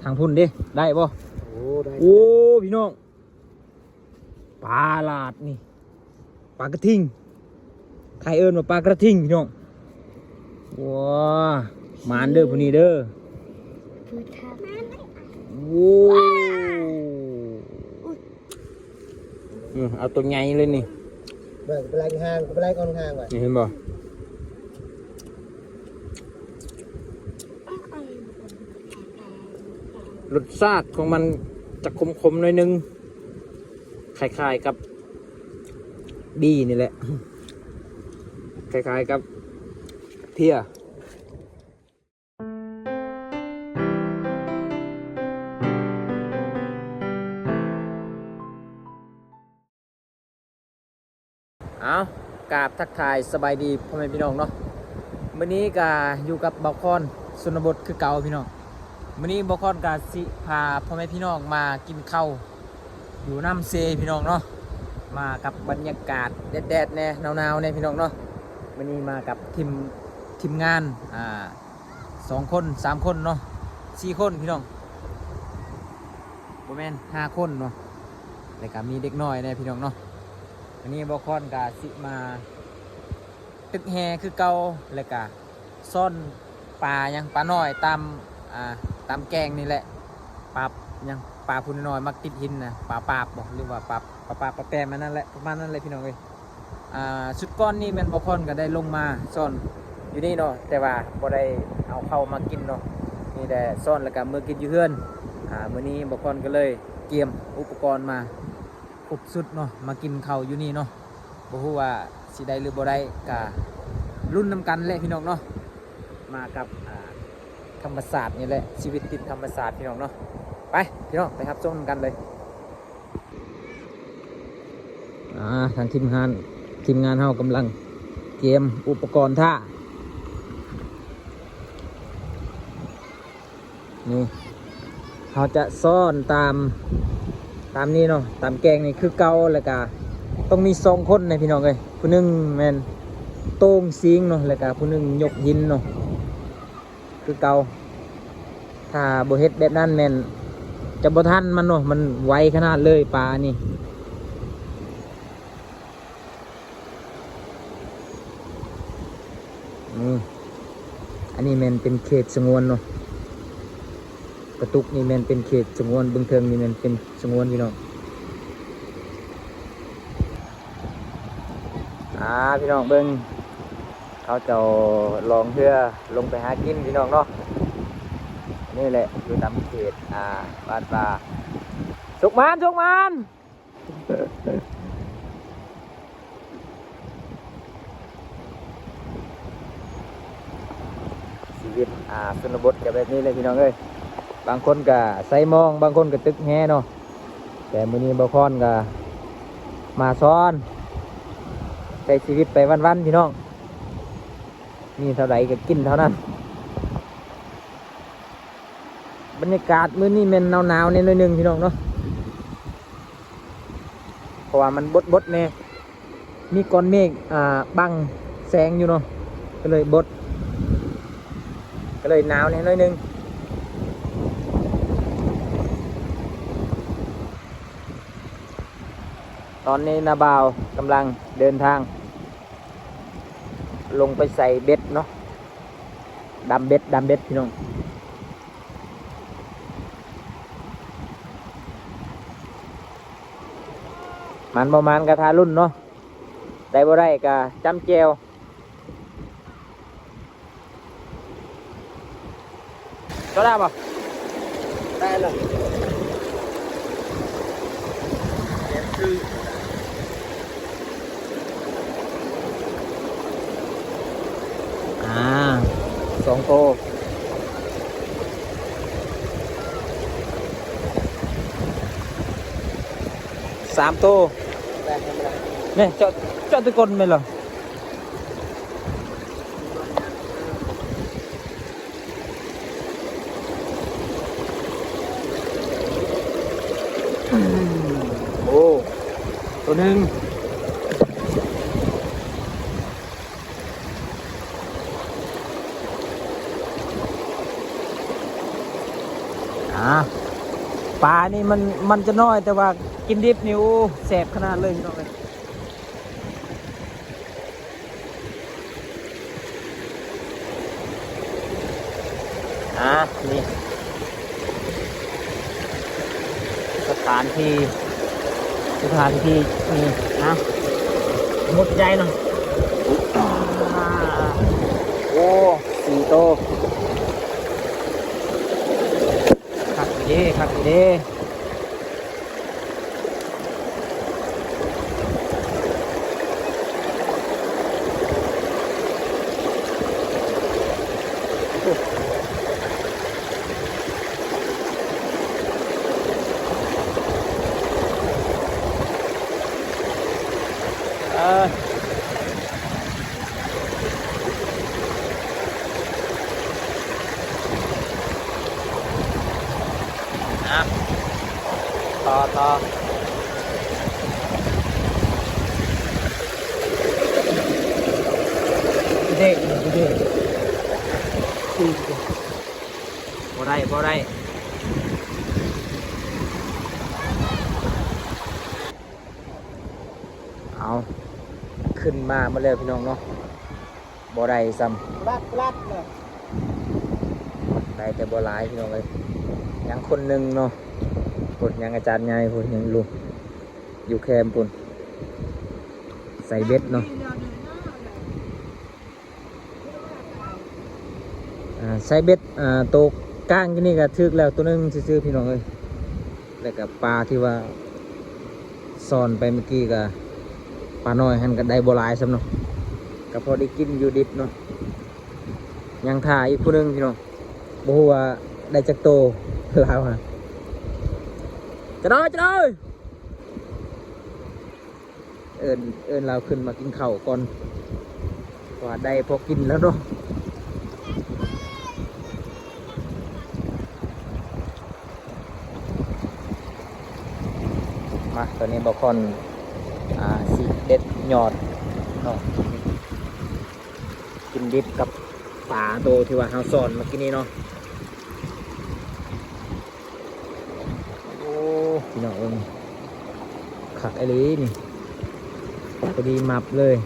ທາງພຸ້ນເດ້ ໄດ້ບໍ່? ໂອ້ ໄດ້ ໂອ້ ພີ່ນ້ອງ ປາຫຼາດນີ້ ປາກະທິງ ໄທເອີ້ນວ່າປາກະທິງ ພີ່ນ້ອງ. ວ້າ ໝານເດີຜູ້ນີ້ເດີ. ໂອ້ ເອີ ເອົາຕົວໃຫຍ່ເລີຍນີ້. ເບິ່ງ ໄປໄລ່ຫ່າງ ໄປໄລ່ກ່ອນຫ່າງວ່າ ນີ້ເຫັນບໍ່? ລົດຊາດຂອງມັນຈະຂົມໆໜ້ອຍໜຶ່ງ ຄ້າຍໆກັບບີນີ້ແຫຼະ ຄ້າຍໆກັບເພຍ. ເອົາ ກາບທັກທາຍສະບາຍດີພໍ່ແມ່ພີ່ນ້ອງເນາະ. ມື້ນີ້ກະຢູ່ກັບບ່າວຄອນຊົນນະບົດຄືເກົ່າພີ່ນ້ອງ. ມື້ນີ້ບ່າວຄອນກະຊິພາພໍ່ແມ່ພີ່ນ້ອງມາກິນເຂົ້າຢູ່ນ້ຳເຊພີ່ນ້ອງເນາະ. ມາກັບບັນຍາກາດແດດໆແດ່ ໜາວໆແດ່ພີ່ນ້ອງເນາະ. ມື້ນີ້ມາກັບທີມ ທີມງານ ອ່າ ສອງຄົນ ສາມຄົນເນາະ ສີ່ຄົນພີ່ນ້ອງ ບໍ່ແມ່ນ ຫ້າຄົນເນາະ. ແລ້ວກະມີເດັກນ້ອຍແດ່ພີ່ນ້ອງເນາະ. ວັນນີ້ບ່າວຄອນກະຊິມາຕຶກແຫຄືເກົ່າ ແລ້ວກະຊ້ອນປາຫຍັງ ປານ້ອຍຕາມ ອ່າ ຕາມແກ້ງນີ້ແຫຼະ. ປາຫຍັງ ປາຜູ້ນ້ອຍໆມັກຕິດຫີນນະ ປາປາບບໍ່ ຫຼືວ່າປາ ປາປາບ ປາແປມ ອັນນັ້ນແຫຼະ ປະມານນັ້ນແຫຼະພີ່ນ້ອງເອີຍ. ອ່າ ຊຸດກ່ອນນີ້ແມ່ນບ່າວຄອນກໍໄດ້ລົງມາຊ້ອນຢູ່ນີ້ເນາະ ແຕ່ວ່າບໍ່ໄດ້ເອົາເຂົ້າມາກິນເນາະ ມີແຕ່ຊ້ອນແລ້ວກໍເມືອກິນຢູ່ເຮືອນ. ອ່າ ມື້ນີ້ບ່າວຄອນກໍເລີຍກຽມອຸປະກອນມາຄົບຊຸດເນາະ ມາກິນເຂົ້າຢູ່ນີ້ເນາະ. ບໍ່ຮູ້ວ່າຊິໄດ້ຫຼືບໍ່ໄດ້ ກໍລຸ້ນນຳກັນແຫຼະພີ່ນ້ອງເນາະ. ມາກັບ ອ່າ ທຳມະຊາດນີ້ແຫຼະ ຊີວິດຕິດທຳມະຊາດພີ່ນ້ອງເນາະ. ໄປພີ່ນ້ອງ ໄປຮັບຊົມນຳກັນເລີຍ. ອ່າ ທາງທີມງານ ທີມງານເຮົາກຳລັງກຽມອຸປະກອນຖ້າ ນີ້ ເຮົາຈະຊ້ອນຕາມ ຕາມນີ້ເນາະ ຕາມແກ້ງນີ້ຄືເກົ່າ. ແລ້ວກະຕ້ອງມີສອງຄົນນະພີ່ນ້ອງເອີຍ ຜູ້ໜຶ່ງແມ່ນໂຕ່ງສິງເນາະ ແລ້ວກະຜູ້ໜຶ່ງຍົກຫີນເນາະ ຄືເກົ່າ. ຖ້າບໍ່ເຮັດແບບນັ້ນແມ່ນຈະບໍ່ທັນມັນເນາະ ມັນໄວຂະໜາດເລີຍປານີ້. ອືມ ອັນນີ້ແມ່ນເປັນເຂດສະຫງວນເນາະ ກະຕຸກນີ້ແມ່ນເປັນເຂດສະຫງວນ ເບື້ອງເທິງນີ້ແມ່ນເປັນສະຫງວນພີ່ນ້ອງ. ອ່າ ພີ່ນ້ອງເບິ່ງ ເຂົາເຈົ້າລ່ອງເຮືອລົງໄປຫາກິນພີ່ນ້ອງເນາະ. ນີ້ແຫຼະຢູ່ຕາມເຂດ ອ່າ ບ້ານປ່າ. ສຸກໝານ ສຸກໝານ. ຊີວິດ ອ່າ ຊົນນະບົດກະແບບນີ້ແຫຼະພີ່ນ້ອງເອີຍ. ບາງຄົນກະໃສ່ມອງ ບາງຄົນກະຕຶກແຫເນາະ. ແຕ່ມື້ນີ້ບ່າວຄອນກະມາຊ້ອນ ໃຊ້ຊີວິດໄປວັນໆ ພີ່ນ້ອງ ມີເທົ່າໃດກະກິນເທົ່ານັ້ນ. ບັນຍາກາດມື້ນີ້ແມ່ນໜາວໆແດ່ໜ້ອຍໜຶ່ງພີ່ນ້ອງເນາະ ເພາະວ່າມັນບົດໆແດ່ ມີກ້ອນເມກ ອ່າ ບັງແສງຢູ່ເນາະ ກໍເລີຍບົດ ກໍເລີຍໜາວແດ່ໜ້ອຍໜຶ່ງ. ຕອນນີ້ນ້າບ່າວກຳລັງເດີນທາງລົງໄປໃສ່ເບັດເນາະ ດຳເບັດ ດຳເບັດພີ່ນ້ອງ. ໝານບໍ່ໝານກະຖ້າລຸ້ນເນາະ ໄດ້ບໍ່ໄດ້ກະຈ້ຳແຈ່ວ. ໂຊດາບໍ່? ໄດ້ແລ້ວ ອ່າ ສອງໂຕ ສາມໂຕ ແມ່ນ ແມ່ນ ແມ່ນ ນີ້ ເຈາະ ເຈາະແຕ່ກົ້ນແມ່ນລະ? ໂອ້ ໂຕໜຶ່ງ. ອ່າ ອ່ະ ປານີ້ມັນ ມັນຈະນ້ອຍ ແຕ່ວ່າກິນດິບນີ້ ໂອ້ ແຊບຂະໜາດເລີຍພີ່ນ້ອງເອີຍ. ອ່າ ນີ້ ສະຖານທີ່ ສະຖານທີ່ນີ້ນະ ໝົດໃຫຍ່ເນາະ. ໂອ້ ສີ່ໂຕ ຄັກຢູ່ເດ້ ຄັກຢູ່ເດ້. ອ່ະ ຕໍ່ ຕໍ່ ເດ້ ເດ້ ບໍ່ໄດ້ ບໍ່ໄດ້. ເອົາ ຂຶ້ນມາໝົດແລ້ວພີ່ນ້ອງເນາະ. ບໍ່ໄດ້ຊ້ຳ ບລັດ ບລັດເນາະ. ໄດ້ແຕ່ບໍ່ຫຼາຍພີ່ນ້ອງເອີຍ. ຍັງຄົນໜຶ່ງເນາະ ພຸ້ນ ຍັງອາຈານໃຫຍ່ ພຸ້ນ ຍັງຢູ່ ຢູ່ແຄມພຸ້ນ ໃສ່ເບັດເນາະ. ອ່າ ໃສ່ເບັດ ອ່າ ໂຕກາງຢູ່ນີ້ກໍຖືກແລ້ວໂຕໜຶ່ງຊື່ໆ ພີ່ນ້ອງເອີຍ. ແລ້ວກໍປາທີ່ວ່າຊ້ອນໄປເມື່ອກີ້ກໍ ປານ້ອຍຫັ້ນກໍໄດ້ບໍ່ຫຼາຍຊ້ຳເນາະ ກໍພໍໄດ້ກິນຢູ່ດິບເນາະ. ຍັງຖ້າອີກຜູ້ໜຶ່ງພີ່ນ້ອງ ບໍ່ຮູ້ວ່າໄດ້ຈັກໂຕ ລາວຫັ້ນ. ຈະໄດ້ ຈະໄດ້ ເອີ້ນ ເອີ້ນລາວຂຶ້ນມາກິນເຂົ້າກ່ອນ ວ່າໄດ້ພໍກິນແລ້ວເນາະ. ມາ ຕອນນີ້ບ່າວຄອນ ອ່າ ຊິເດັດຍອດເນາະ ກິນດິບກັບປາໂຕທີ່ວ່າເຮົາຊ້ອນເມື່ອກີ້ນີ້ເນາະ. ໂອ້ ພີ່ນ້ອງເອີຍ ຄັກອີ່ຫຼີນີ້ ພໍດີມັບເລີຍ.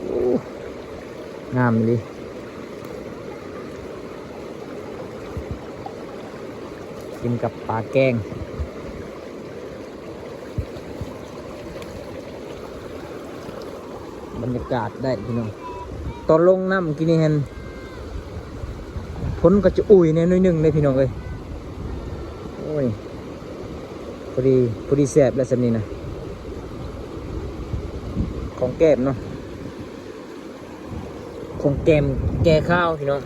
ໂອ້ ງາມອີ່ຫຼີ ກິນກັບປາແກງ. ບັນຍາກາດໄດ້ພີ່ນ້ອງ. ຕອນລົງນ້ຳກີ້ນີ້ຫັ້ນ ຝົນກໍຈະອຸຍແດ່ໜ້ອຍໜຶ່ງເດ້ພີ່ນ້ອງເອີຍ. ໂອ້ຍ ພໍດີ ພໍດີແຊບແລ້ວສ່ຳນີ້ນະ ຂອງແກ້ມເນາະ ຂອງແກ້ມແກ້ຄາວພີ່ນ້ອງ.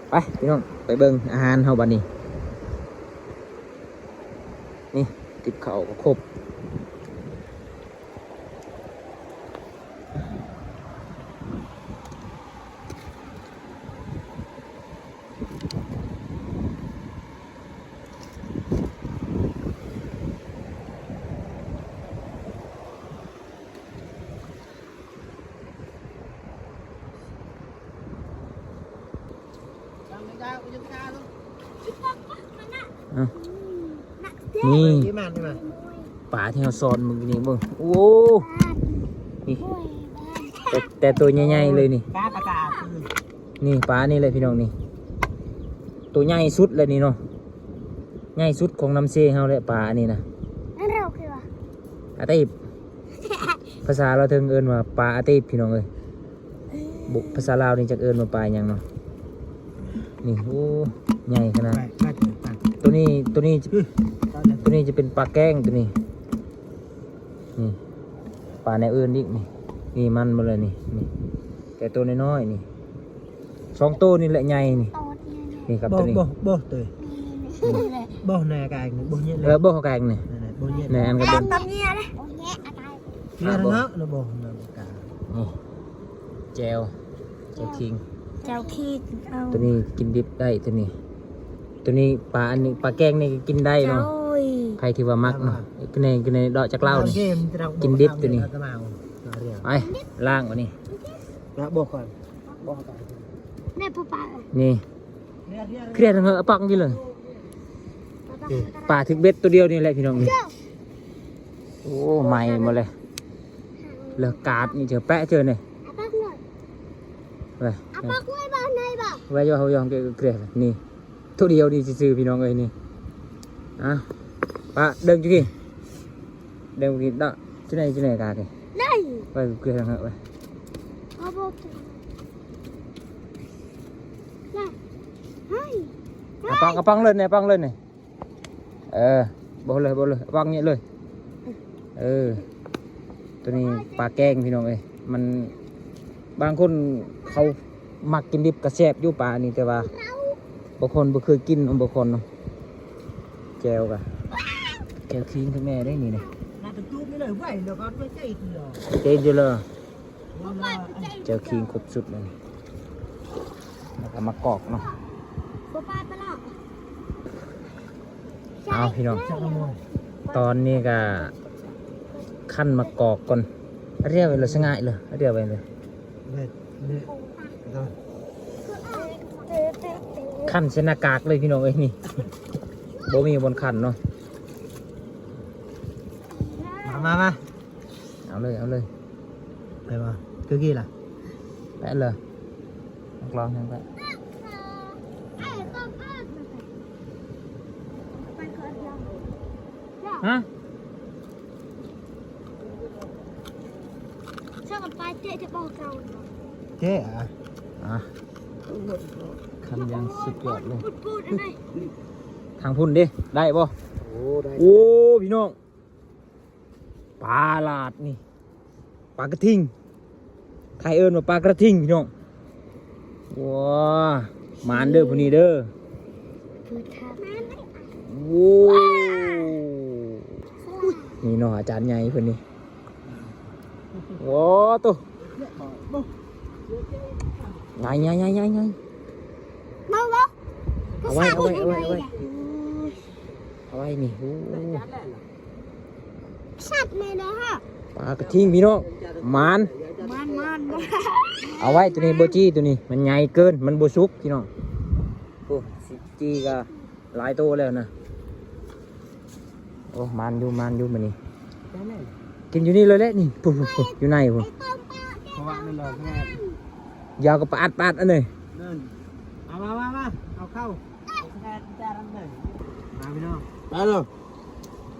ໄປພີ່ນ້ອງ ໄປເບິ່ງອາຫານເຮົາບັດນີ້. ນີ້ ຕິບເຂົ້າກໍຄົບ. ອ່ະ ນີ້ ປາທີ່ເຮົາຊ້ອນມື້ກີ້ນີ້ເບິ່ງ. ໂອ້ ນີ້ ແຕ່ ແຕ່ໂຕໃຫຍ່ໆເລີຍນີ້. ນີ້ປານີ້ແຫຼະພີ່ນ້ອງນີ້ ໂຕໃຫຍ່ສຸດແລ້ວນີ້ເນາະ ໃຫຍ່ສຸດຂອງນ້ຳເຊເຮົາແຫຼະ ປາອັນນີ້ນະ. ອັນເຮົາຄືວ່າ ອາຕີບ ພາສາລາວເທິງເອີ້ນວ່າປາອາຕີບພີ່ນ້ອງເອີຍ. ບຸ ພາສາລາວນີ້ຈັກເອີ້ນວ່າປາຫຍັງເນາະ. ນີ້ ໂອ້ ໃຫຍ່ຂະໜາດ. ໂຕນີ້ ໂຕນີ້ ໂຕນີ້ຈະເປັນປາແກ້ງໂຕນີ້. ນີ້ ປາແນວອື່ນອີກນີ້ ນີ້ມັນໝົດເລີຍນີ້ ນີ້ ແຕ່ໂຕນ້ອຍໆນີ້ ສອງໂຕນີ້ແຫຼະໃຫຍ່ນີ້. ນີ້ກັບໂຕນີ້ ບໍ່ ບໍ່ ບໍ່ ໂຕນີ້ ນີ້ ນີ້ ບໍ່ ໜ້າກາງນີ້ ບໍ່ເຍ ເອີ ບໍ່ກາງນີ້ ນີ້ ບໍ່ເຍ ນີ້ ອັນກັບ ຕຳເຍ ເລີຍ ເຍ ເນາະ ບໍ່ ໜ້າກາງ. ນີ້ ແຈ່ວ ແຈ່ວຂີງ ແຈ່ວຂີງ ເອົາ ໂຕນີ້ກິນດິບໄດ້ໂຕນີ້. ໂຕນີ້ປາອັນນີ້ ປາແກງນີ້ກໍກິນໄດ້ເນາະ. ໂອ້ຍ ໃຜທີ່ວ່າມັກເນາະ ກິນແດ່ ກິນແດ່ ເດາະຈາກລາວນີ້ ກິນດິບໂຕນີ້. ໄປ ລ້າງບາດນີ້ ລາງບໍ່ກ່ອນ ແມ່ ປາ ນີ້ ເຄຍເຫາະປອກນີ້ເລີຍ. ປາຖືກເບັດໂຕດຽວນີ້ແຫຼະພີ່ນ້ອງ. ໂອ້ ໃໝ່ໝົດເລີຍ ເລີກກາດນີ້ເຈີແປະເຈີນີ້ ໄວ້ ເຮົາຍອມເກຍ ນີ້ ໂຕດຽວນີ້ຊື່ໆ ພີ່ນ້ອງເອີຍ ນີ້. ອ່ະ ປາເດີນຈຸກີ້ ເດີນກິນເດາະ ຈຸໄນ ຈຸໄນກາດນີ້ ໄວ້ເກຍເຫາະໄວ້. ເອົາປອງ ເອົາປອງເລີຍນີ້ ປອງເລີຍນີ້. ເອີ ບໍ່ເລີຍ ບໍ່ເລີຍ ວາງນີ້ເລີຍ. ເອີ ໂຕນີ້ປາແກງພີ່ນ້ອງເອີຍ. ມັນ ບາງຄົນເຂົາມັກກິນດິບກໍແຊບຢູ່ປານີ້ ແຕ່ວ່າບາງຄົນບໍ່ເຄີຍກິນ ບາງຄົນເນາະ. ແຈ່ວກະ ແຈ່ວຂີງຄືແມ່ໄດ້ນີ້ນະ ເຈນຢູ່ເລີຍ. ເຈີຂີງຄົບຊຸດແລ້ວນີ້ ແລ້ວກໍມາກອກເນາະ. ເອົາພີ່ນ້ອງ ຕອນນີ້ກໍຄັ້ນມາກອກກ່ອນ ຮຽບໄວ້ເລີຍ ສະຫງ່າຍເລີຍ ຮຽບໄວ້ເລີຍ. ຄັ້ນໃສ່ໜ້າກາກເລີຍພີ່ນ້ອງເອີຍ ນີ້ ບໍ່ມີບ່ອນຄັ້ນເນາະ. ມາ ມາ ມາ. ເອົາເລີຍ ເອົາເລີຍ ໄປບໍ່? ຄືກີ້ລະ ແປະເລີຍ ນັກຮ້ອງແຮງແປະ. ຮະ? ເຈົ້າກັນໄປເຕະຈະບໍ່ເຈົ້າ ເຕະ ອ່ະ ອ່ະ ຄຳຍັງສຸດຍອດເລີຍ. ທາງພຸ້ນເດ້ ໄດ້ບໍ່? ໂອ້ ໄດ້ ໂອ້ ພີ່ນ້ອງ ປາຫຼາດນີ້ ປາກະທິງ ໄທເອີ້ນວ່າປາກະທິງພີ່ນ້ອງ. ວ້າ ໝານເດີຜູ້ນີ້ເດີ. ໂອ້ ນີ້ເນາະ ອາຈານໃຫຍ່ເພິ່ນນີ້. ໂອ້ໂຕ ໃຫຍ່ໆໆໆໆ ເອົາໄວ້ ເອົາໄວ້ ເອົາໄວ້ ເອົາໄວ້ ເອົາໄວ້ນີ້. ໂອ້ ສັດແມ່ນເດີຮະ ປາກະທິງພີ່ນ້ອງ ໝານ ໝານ ໝານ ເອົາໄວ້ ໂຕນີ້ບໍ່ຈີ້ ໂຕນີ້ມັນໃຫຍ່ເກີນ ມັນບໍ່ສຸກພີ່ນ້ອງ. ໂອ້ ຊິຈີ້ກໍຫຼາຍໂຕແລ້ວນະ. ໂອ້ ໝານຢູ່ ໝານຢູ່ມື້ນີ້ ກິນຢູ່ນີ້ເລີຍແຫຼະນີ້. ພຸ້ນໆໆ ຢູ່ໃນພຸ້ນ ເພາະວ່າມັນຫຼອກງ່າຍ. ຢາວກໍປາດ ປາດອັນນີ້ ເອົາມາ ມາ ມາ ເອົາເຂົ້າ. ມາພີ່ນ້ອງ ໄປເລີຍ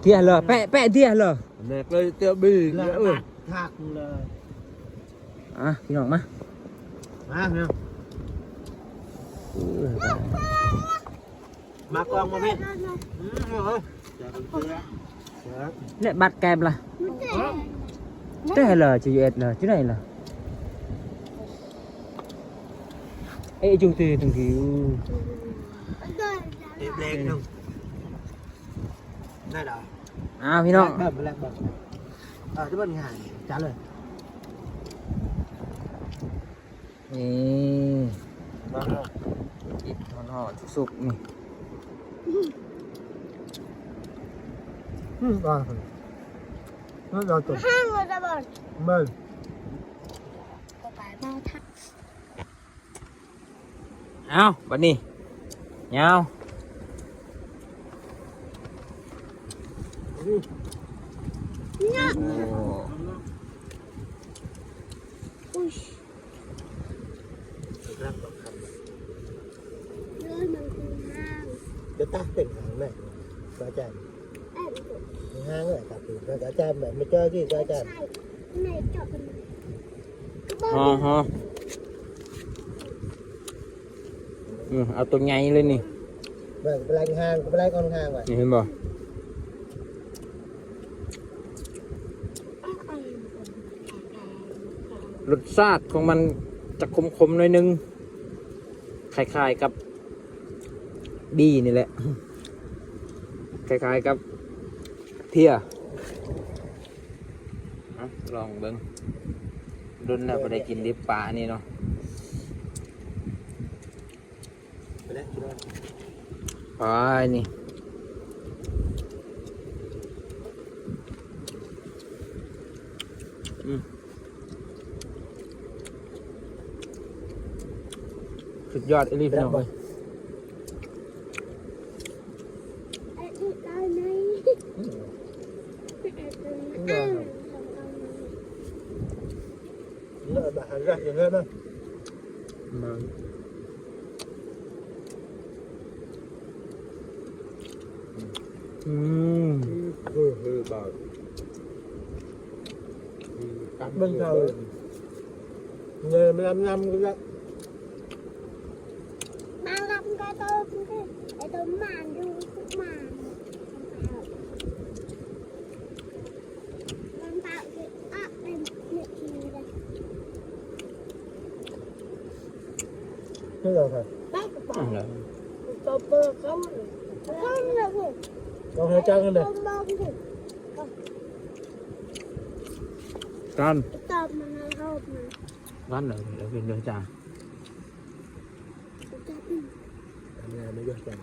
ເທຍເລີຍ ແປະ ແປະເທຍເລີຍ ແນກເລີຍ ເຕຍບີເລີຍ ເອີ ຄັກເລີຍ. ອ່ະ ພີ່ນ້ອງມາ ມາພີ່ນ້ອງ ເອີ ມາກອງມາພີ່. ອືມ ເອີ ແລະບັດແກມລະ ເອີ ແຕ່ລະ ຈີເອັດລະ ຢູ່ໃນລະ ເອ ຈຸງຕີ ຕຸງກີ ເອ ເບຣກໜຶ່ງ ໄດ້ລະ. ອ້າວ ພີ່ນ້ອງ ເບິ່ງ ເບິ່ງ ເອີ ຈະເບິ່ງງ່າຍ ຈັດເລີຍ. ນີ້ ມາເນາະ ກິນຮ້ອນໆ ສຸກໆ ນີ້. ອືມ ອ່າ ນັ້ນເອົາຕົວ ຫ້າງວ່າຈະບອດ ເບິ່ງ. ເອົາ ບັດນີ້ ຍາວ ອືມ ໂອ້ ອຸ້ຍ. ເດີນມັນຄືຫ້າງ ຈະຕັກເປັນຫ້າງແມ່ ອາຈານ ເອີ ຫ້າງເອີຍ ຕັກເປັນອາຈານ ແບບມາເຈີທີ່ອາຈານ ໃຊ່ ໃນເຈາະເປັນ ຮອ ຮອ ອືມ ເອົາຕົວໃຫຍ່ເລີຍນີ້ ແບບແປງຫ້າງ ແປງອ່ອນຫ້າງໄວ້ ນີ້ເຫັນບໍ່? ລົດຊາດຂອງມັນຈະຂົມໆ ໜ້ອຍໜຶ່ງ ຄ້າຍໆ ກັບບີນີ້ແຫຼະ ຄ້າຍໆ ກັບເພຍ. ອ່ະ ລອງເບິ່ງ ດົນແລ້ວບໍ່ໄດ້ກິນດິບປານີ້ເນາະ. ໄປແລ້ວ ກິນແລ້ວ. ອ້າຍ ນີ້ ອືມ ສຸດຍອດອີ່ຫຼີ ພີ່ນ້ອງເອີຍ. ອືມ ເບິ່ງເຂົາເລີຍ ຍຳໆ ກໍໄດ້. ກັນ ກັນເລີຍ ເປັນເລື່ອງຈ້າງ. ທຳງານໄດ້ເຍອະຈັງ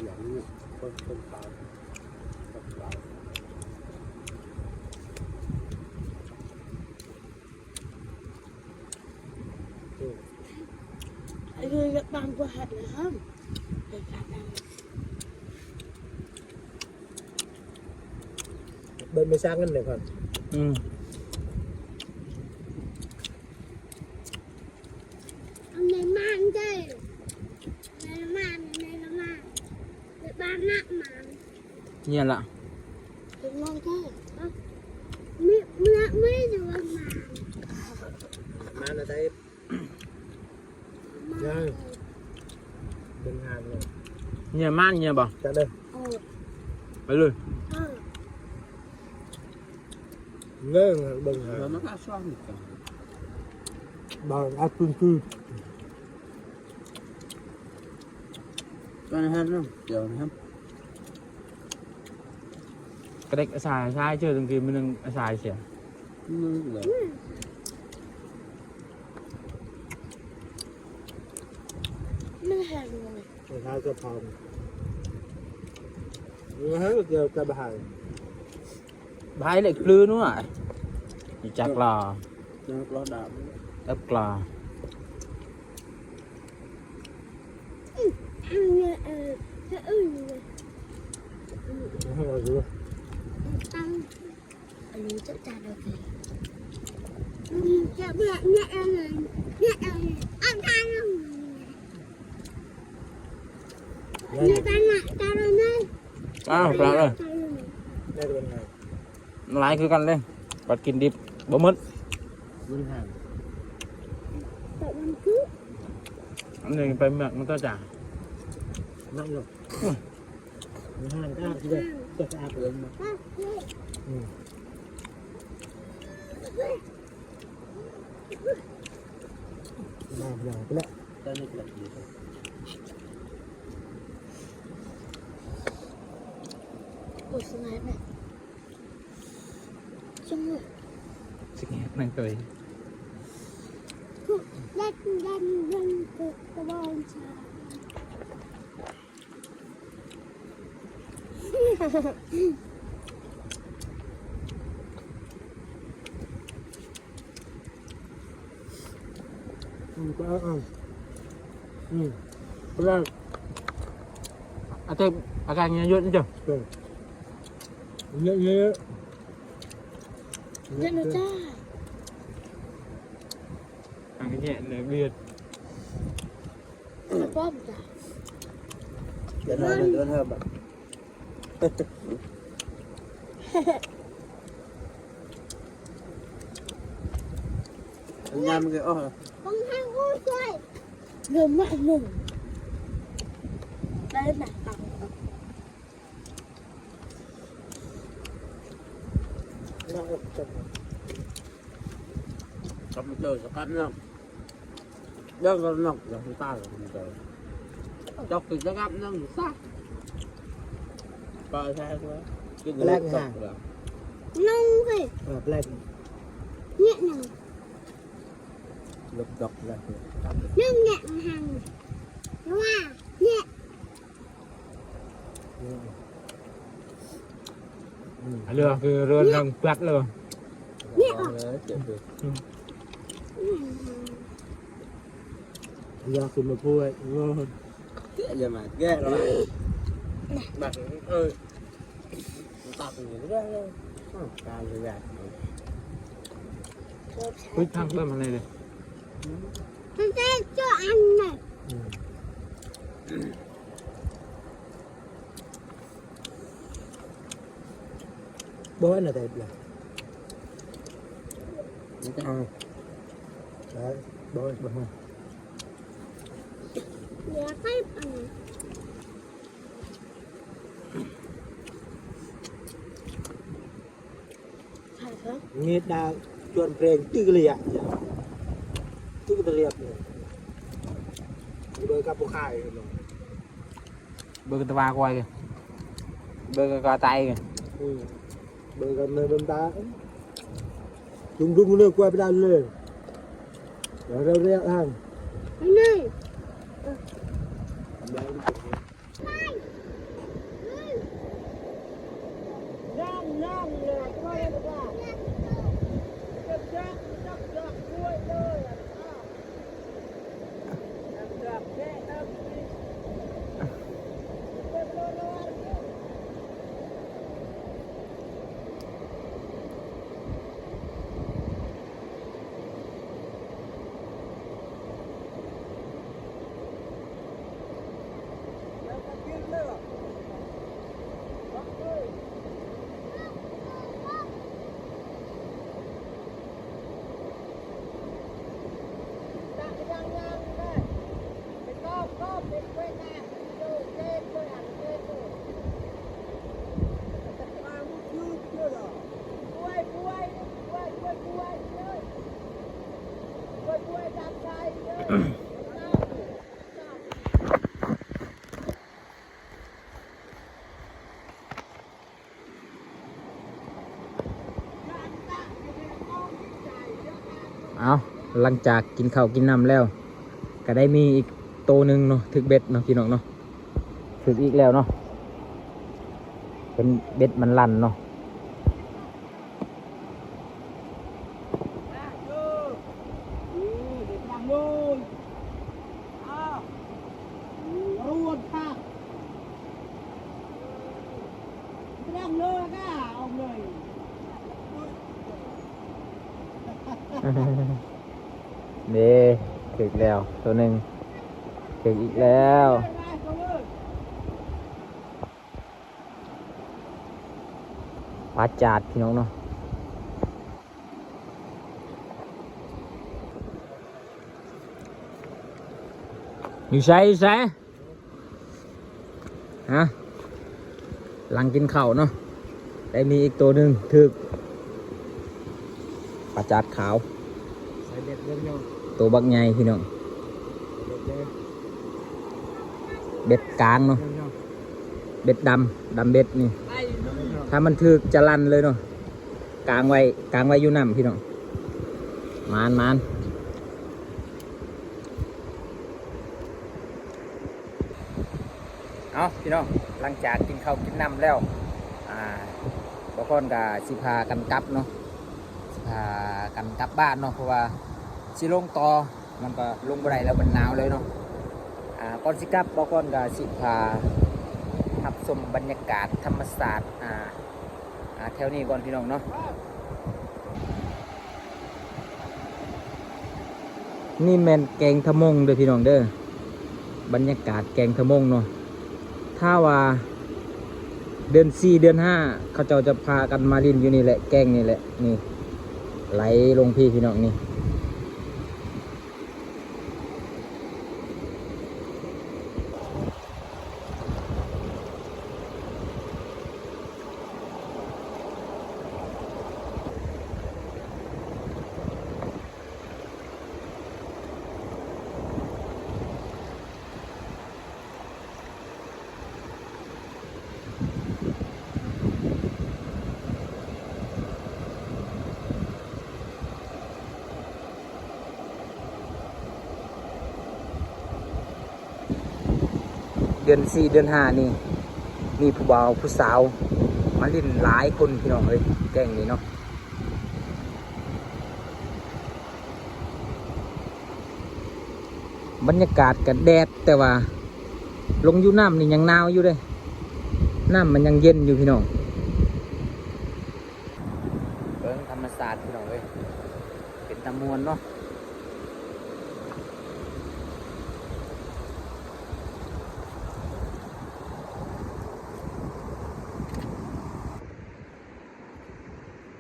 ຫຍັງເນາະ ຄົນ ຄົນຕາຍ ຄົນຕາຍ ເອີ ເອີ ຢາກປັງກວ່າຫັ້ນນະ ເບິ່ງແມ່ຊ້າງນັ້ນແຫຼະກ່ອນ ອືມ. ເນຍລະ ມາແລ້ວໄດ໋ ເບິ່ງຫາງເນຍ ເນຍມາ ເນຍບໍ່ ຈັດເລີຍ ເອີ ໄປເລີຍ ເອີ. ເບິ່ງຫາ ບາງອັດເພິ່ນຄື ຕອນນັ້ນນະ ດຽວນະ ກະເດັກອາສາຊາຍເຈີ ບາງທີມື້ໜຶ່ງອາສາເສຍ ອືມ ມັນແຮງເລີຍ ອາສາສະເພົາ ເອີ ດຽວຈະບາຍ. ບາຍເລັກບລືນູ້ນວ່າ ຮູ້ຈັກລາ ເອີ ເອີ ເອີ ເອີ ອັນນີ້ຈັດຈານໂອເຄ ອ້າວ ປາເອີຍ ຫຼາຍຄືກັນເລີຍ ບັດກິນດິບບໍ່ໝົດ ມັນຫາງ ອັນນີ້ໄປເມືອກມັນກໍຈາງ ມັນຫາງກໍຊິໄດ້ ຈະສະອາດເລີຍ ອືມ. ມາ ມາ ໄປແລ້ວ ໂອ້ຍ ສະໜາຍແມ່ ຊິແຫກໜັງໂຕເອງ. ອືມ ກໍເອົາ ອືມ ກໍໄດ້ ອາເຕັມ ອາການເຫຍື້ອເຍີະເຈົ້າ ເຫຍື້ອເຍີະ ເຫຍື້ອເຍີະ ເຫຍື້ອເຍີະ ເຫຍື້ອເຍີະ ເຫຍື້ອເຍີະ ເຫຍື້ອເຍີະ ເຫຍື້ອເຍີະ ເຫຍື້ອເຍີະ ເຫື່ອເຍີະ ເຫື່ອເຍີະ ເຫື່ອເຍີະ ເຫື່ອເຍີະ ເຫື່ອເຍີະ ເຫື່ອເຍີະ ເຫື່ອເເຈົ້າມາເຈີສະກັບເນາະ ເດີນກັບນອກ ຢ່າງຕາຍ ເຈົ້າກິນສະກັບນຳຊະ ປາແຊກວ່າ ກິນແປລກຫາ ໜຶ່ງຊິ ເອີ ແປລກ ເນຍໜຶ່ງ ລົບດອກແລ້ວ ໜຶ່ງແນະມັນຫັ້ນ ເຫຼືອຄືເຮືອນທາງປັດເລີຍ ຢາກຂຶ້ນມາພວຍ ເອີ ເກະຢ່າມາແກະລະ ບັກ ເອີ ຕັກນີ້ເດີ ການເລືອດ ເຮີຍ ທາງເບິ່ງອັນນີ້ເດ້ ມັນເປັນຈຸອັນນີ້ ບໍ່ອັນໃດລະ ບໍ່ ບໍ່ ເຫຼືອໄປອັນນີ້. ງຽດດາວຈວນເພງ ຕຶກເລຍ ຕຶກເລຍ ໂດຍກັບຜູ້ຂາຍ ເບິ່ງຕະວາຄວາຍ ເບິ່ງກະໄຕ ອືມ ເບິ່ງກັນເບິ່ງຕາ ລຸງໆ ເລີຍຄວາຍໄປໄດ້ເລີຍ ເອົາເອົາເອົາ ໄປເລີຍ.ເອົາ ຫຼັງຈາກກິນເຂົ້າກິນນ້ຳແລ້ວ ກະໄດ້ມີອີກໂຕໜຶ່ງເນາະ ຖືກເບັດເນາະ ພີ່ນ້ອງເນາະ ຖືກອີກແລ້ວເນາະ ເປັນເບັດມັນລັນເນາະ. ເດ້ ຖືກແລ້ວໂຕໜຶ່ງ ຖືກອີກແລ້ວ. ປາຈາດ ພີ່ນ້ອງເນາະ ຢູ່ໃສ ຢູ່ໃສ ຮະ ຫຼັງກິນເຂົ້າເນາະ ໄດ້ມີອີກໂຕໜຶ່ງຖືກ ປາຈາດຂາວ ໃສ່ເບັດເບິ່ງເນາະ ໂຕບັກໃຫຍ່ພີ່ນ້ອງ ເບັດເດີ ເບັດກາງເນາະ ເບິ່ງເນາະ ເບັດດຳ ດຳເບັດນີ້ ໄດ້ເນາະ ຖ້າມັນຖືກຈະລັນເລີຍເນາະ ກາງໄວ້ ກາງໄວ້ຢູ່ນ້ຳພີ່ນ້ອງ ໝານ ໝານ. ເອົາ ພີ່ນ້ອງ ຫຼັງຈາກກິນເຂົ້າກິນນ້ຳແລ້ວ ອ່າ ບ່າວຄອນກະຊິພາກັນກັບເນາະ ຊິພາກັນກັບບ້ານເນາະ ເພາະວ່າຊິລົງຕໍ່ ມັນກະລົງບໍ່ໄດ້ແລ້ວ ມັນໜາວເລີຍເນາະ ອ່າ ກ່ອນຊິກັບ ບ່າວຄອນກະຊິພາຮັບຊົມບັນຍາກາດທຳມະຊາດ ອ່າ ອ່າ ແຖວນີ້ກ່ອນ ພີ່ນ້ອງເນາະ. ນີ້ແມ່ນແກງທະມົງເດີພີ່ນ້ອງເດີ ບັນຍາກາດແກງທະມົງເນາະ ຖ້າວ່າເດືອນສີ່ເດືອນຫ້າ ເຂົາເຈົ້າຈະພາກັນມາຫຼິ້ນຢູ່ນີ້ແຫຼະ ແກ້ງນີ້ແຫຼະ ນີ້ ໄຫຼລົງພີ້ພີ່ນ້ອງນີ້. ເ ເດືອນສີ່ເດືອນຫ້ານີ້ ມີຜູ້ບ່າວຜູ້ສາວມາຫຼິ້ນຫຼາຍຄົນພີ່ນ້ອງເອີຍ ແກ້ງນີ້ເນາະ. ບັນຍາກາດກະແດດ ແຕ່ວ່າລົງຢູ່ນ້ຳນີ້ຍັງໜາວຢູ່ເດ້ ນ້ຳມັນຍັງເຢັນຢູ່ພີ່ນ້ອງ. ເບິ່ງທຳມະຊາດພີ່ນ້ອງເອີຍ ເປັນຕາມ່ວນເນາະ.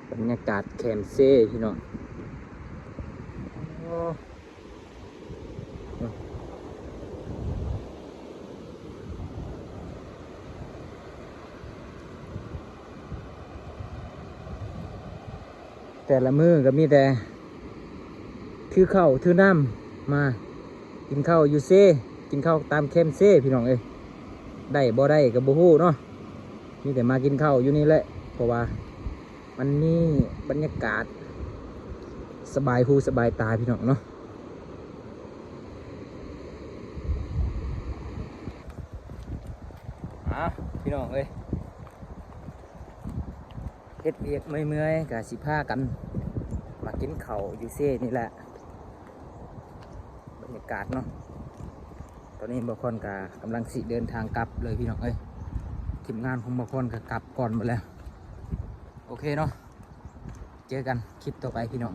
ບັນຍາກາດແຄມເຊພີ່ນ້ອງ. ແຕ່ລະມື້ກໍມີແຕ່ຖືເຂົ້າຖືນ້ຳມາກິນເຂົ້າຢູ່ເຊ ກິນເຂົ້າຕາມແຄມເຊພີ່ນ້ອງເອີຍ. ໄດ້ບໍ່ໄດ້ກໍບໍ່ຮູ້ເນາະ ມີແຕ່ມາກິນເຂົ້າຢູ່ນີ້ແຫຼະ ເພາະວ່າມັນມີບັນຍາກາດສະບາຍຫູສະບາຍຕາພີ່ນ້ອງເນາະ. ອ້າວ ພີ່ນ້ອງເອີຍ ເຮັດວຽກເມື່ອຍໆ ກະຊິພາກັນມາກິນເຂົ້າຢູ່ເຊນີ້ແຫຼະ. ບັນຍາກາດເນາະ ຕອນນີ້ບ່າວຄອນກະກຳລັງຊິເດີນທາງກັບເລີຍພີ່ນ້ອງເອີຍ. ທີມງານຂອງບ່າວຄອນກະກັບກ່ອນໝົດແລ້ວ. ໂອເຄເນາະ ເຈີກັນຄລິບຕໍ່ໄປພີ່ນ້ອງ.